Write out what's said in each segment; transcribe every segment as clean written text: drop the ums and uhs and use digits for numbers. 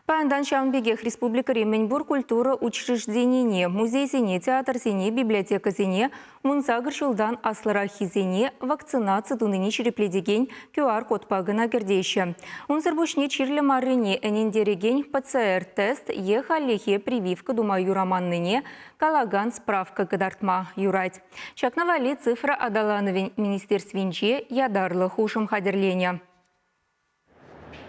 Паянтан ҫавӑн пекех республикӑри мӗнпур культура учрежденине, музейсене, театрсене, библиотекӑсене 18 ҫултан аслӑраххисене вакцинаци тунине ҫирӗплетекен QR-кодпа кӑна кӗртеҫҫӗ. Унсӑр пуҫне чирлӗ маррине ӗнентерекен ПЦР-тест е хальлӗхе прививка тума юраманнине калакан справка кӑтартма юрать. Ҫакна валли цифра аталанӑвӗн министерствинче ятарлӑ хушӑм хатӗрленӗ.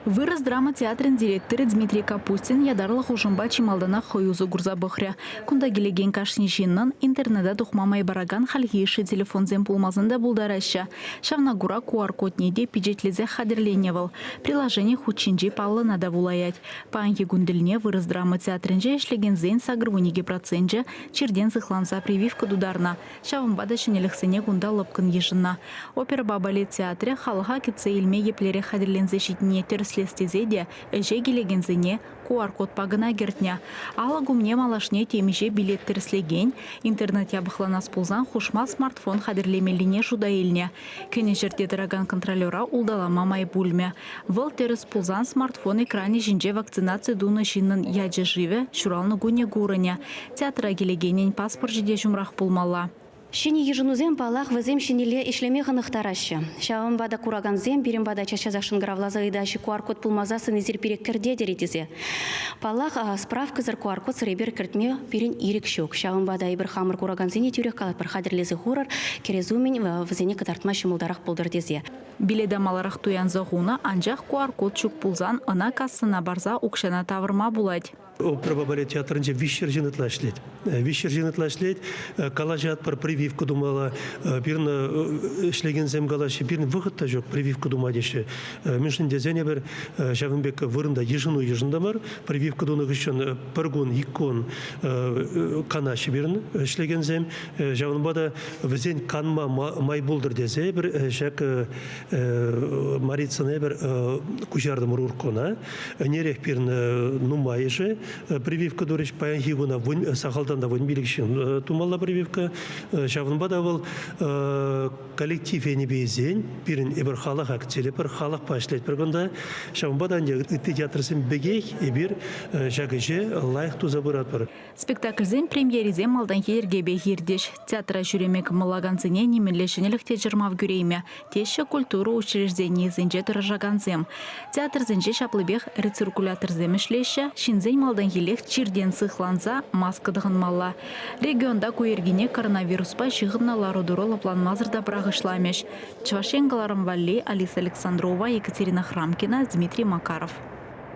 Вырӑс драма театрӗн директорӗ Дмитрий Капустин ятарлӑ хушӑмпа чи малтанах хӑй усӑ курса пӑхрӗ. Кунта килекен кашни ҫыннӑн интернета тухма май паракан хальхи йышши телефонсем пулмасан та пултараҫҫӗ. Ҫавна кура QR-кодне те пичетлесех хатӗрленӗ вӑл. Приложени хут ҫинчи паллӑна та вулаять. Паянхи кун тӗлне Вырӑс драма театрӗнче ӗҫлекенсен 82 проценчӗ чиртен сыхланса прививка тутарнӑ. Ҫавӑнпа та ҫӗнӗлӗхсене кунта лӑпкӑн йышӑннӑ. Оперӑпа балет театрӗ халӑха кӗтсе илме еплерех хатӗрленсе ҫитнине тӗрӗслес тесе те ӗҫе килекенсене QR-кодпа кӑна кӗртнӗ. Алӑк умне малашне темиҫе билет тӗрӗслекен, интернет япӑхланас пулсан хушма смартфон хатӗрлемеллине шута илнӗ. Кӗнӗ ҫӗрте тӑракан контролера улталама май пулмӗ. Вӑл тӗрӗс пулсан смартфон экранӗ ҫинче вакцинаци тунӑ ҫыннӑн ячӗ-шывӗ, ҫуралнӑ кунӗ курӑнӗ. Театра килекенӗн паспорчӗ те ҫумрах пулмалла. Ҫӗнӗ йышӑнусем, паллах, вӗсем ҫӗнӗлле ӗҫлеме хӑнӑхтараҫҫӗ. Ҫавӑнпа та куракансем пирӗн пата час-часах шӑнкӑравласа ыйтаҫҫӗ, QR-код пулмасассӑн эсир пире кӗртетӗр-и тесе. Паллах, справкӑсӑр QR-кодсӑр эпир кӗртме пирӗн ирӗк ҫук. Ҫавӑнпа та эпир хамӑр куракансене тӳрех калатпӑр, хатӗрлесе хурӑр, кӗрес умӗн вӗсене кӑтартма ҫӑмӑлтарах пултӑр тесе. Билета маларах туянса хунӑ, анчах QR-код ҫук пулсан ӑна кассӑна парса укҫана тавӑрма пулать. Оперӑпа балет театрӗнче 300 ҫын ытла ӗҫлет. 300 ҫын ытла ӗҫлет. Калаҫатпӑр, прививка тумалла. Пирӗн ӗҫлекенсем калаҫҫӗ, пирӗн вӑхӑт та ҫук прививка тума теҫҫӗ. Мӗншӗн тесен эпир ҫавӑн пек вырӑнта йышӑну йышӑнтӑмӑр. Прививка тунӑ хыҫҫӑн пӗр кун, ик кун канаҫҫӗ пирӗн ӗҫлекенсем. Ҫавӑнпа та вӗсен канма май пултӑр тесе эпир ҫак Марицӑна эпир куҫартӑмӑр Уркона. Ӗнерех пирӗн нумайӑшӗ прививка турӗҫ. Паянхи куна сахалтан та 15 ҫын тумалла прививка. Ҫавӑнпа та вӑл коллектив енӗпе илсен пирӗн эпир халӑха кӗтсе халӑхпа ӗҫлетпӗр кунта. Ҫавӑнпа та ӗнтӗ ытти театрсем пекех эпир ҫак ӗҫе лайӑх туса пыратпӑр. Спектакльсен премьерисем малтанхи йӗркепех иртӗҫ. Театра ҫӳреме кӑмӑллакансене нимӗнле ҫӗнӗлӗх те чӑрмав кӳреймӗ, теҫҫӗ культура учрежденийӗсенче тӑрӑшакансем. Театрсенче ҫаплипех рециркуляторсем ӗҫлеҫҫӗ, ҫынсен малтанхиллех чиртен сыхланса маска тӑхӑнмалла. Регионта ку йӗркене коронавируспа ҫыхӑннӑ лару-тӑру лӑпланмасӑр та пӑрахӑҫламӗҫ. Чӑваш Ен кӑларӑм валли Алиса Александрова, Екатерина Храмкина, Дмитрий Макаров.